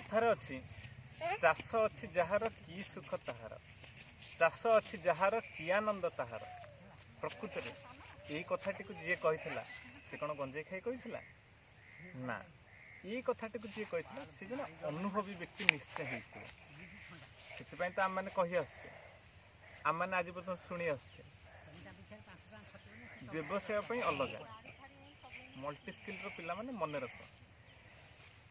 କଥାରେ ଅଛି, ଚାଷ ଅଛି ଯାହାର କି ସୁଖ ତାହାର, ଚାଷ ଅଛି ଯାହାର କି ଆନନ୍ଦ ତାହାର। ପ୍ରକୃତରେ ଏଇ କଥାଟିକୁ ଯିଏ କହିଥିଲା, ସେ କ'ଣ ଗଞ୍ଜେଇ ଖାଇ କହିଥିଲା? ନା, ଏଇ କଥାଟିକୁ ଯିଏ କହିଥିଲା, ସେ ଜଣେ ଅନୁଭବୀ ବ୍ୟକ୍ତି ନିଶ୍ଚୟ ହେଇଥିବ। ସେଥିପାଇଁ ତ ଆମେମାନେ କହି ଆସୁଛେ, ଆମେମାନେ ଆଜି ପର୍ଯ୍ୟନ୍ତ ଶୁଣି ଆସୁଛେ। ବ୍ୟବସାୟ ପାଇଁ ଅଲଗା। ମଲ୍ଟି ସ୍କିଲ୍ର ପିଲାମାନେ ମନେ ରଖ,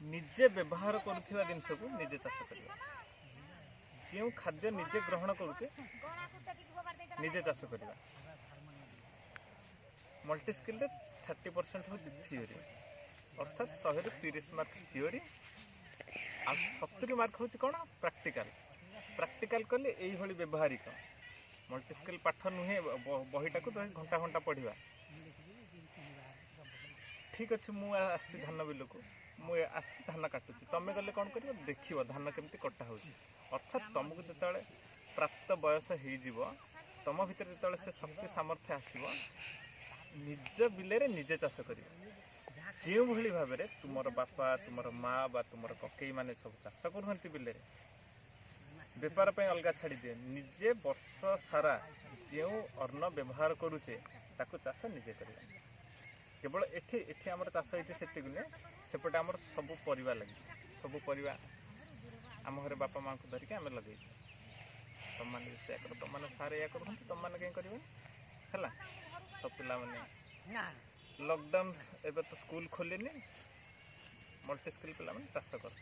ନିଜେ ବ୍ୟବହାର କରୁଥିବା ଜିନିଷକୁ ନିଜେ ଚାଷ କରିବା। ଯେଉଁ ଖାଦ୍ୟ ନିଜେ ଗ୍ରହଣ କରୁଛେ, ନିଜେ ଚାଷ କରିବା। ମଲ୍ଟି ସ୍କିଲ୍ରେ 30% ହେଉଛି ଥିଓରି, ଅର୍ଥାତ୍ 100ରୁ 30 ମାର୍କ ଥିଓରି, ଆଉ 70 ମାର୍କ ହେଉଛି କ'ଣ? ପ୍ରାକ୍ଟିକାଲ। ପ୍ରାକ୍ଟିକାଲ କଲେ ଏଇଭଳି ବ୍ୟବହାରିକ। ମଲ୍ଟି ସ୍କିଲ୍ ପାଠ ନୁହେଁ ବହିଟାକୁ ତ ଘଣ୍ଟା ଘଣ୍ଟା ପଢ଼ିବା। ଠିକ୍ ଅଛି, ମୁଁ ଆସିଛି ଧାନ ବିଲକୁ, ମୁଁ ଆସିଛି ଧାନ କାଟୁଛି। ତମେ ଗଲେ କ'ଣ କରିବ? ଦେଖିବ ଧାନ କେମିତି କଟା ହେଉଛି। ଅର୍ଥାତ୍ ତମକୁ ଯେତେବେଳେ ପ୍ରାପ୍ତ ବୟସ ହେଇଯିବ, ତମ ଭିତରେ ଯେତେବେଳେ ସେ ଶକ୍ତି ସାମର୍ଥ୍ୟ ଆସିବ, ନିଜ ବିଲରେ ନିଜେ ଚାଷ କରିବ। ଯେଉଁଭଳି ଭାବରେ ତୁମର ବାପା, ତୁମର ମା ବା ତୁମର କକେଇ ମାନେ ସବୁ ଚାଷ କରୁଛନ୍ତି ବିଲରେ। ବେପାର ପାଇଁ ଅଲଗା ଛାଡ଼ିଦିଅ, ନିଜେ ବର୍ଷ ସାରା ଯେଉଁ ଅନ୍ନ ବ୍ୟବହାର କରୁଛେ, ତାକୁ ଚାଷ ନିଜେ କରିବା। କେବଳ ଏଠି ଆମର ଚାଷ ହେଇଛି ସେତିକି ନୁହେଁ, ସେପଟେ ଆମର ସବୁ ପରିବା ଲାଗିଛି। ସବୁ ପରିବା ଆମ ଘରେ ବାପା ମାଆଙ୍କୁ ଧରିକି ଆମେ ଲଗେଇଛୁ। ତମମାନେ ବି ସେଇଆ କର। ତମମାନେ ସାର୍ ଏଇଆ କରୁଛନ୍ତି, ତମମାନେ କାହିଁ କରିବନି? ହେଲା, ସବୁ ପିଲାମାନେ, ଲକଡାଉନ୍ ଏବେ ତ ସ୍କୁଲ ଖୋଲିନି, ମଲ୍ଟି ସ୍କିଲ୍ ପିଲାମାନେ ଚାଷ କର।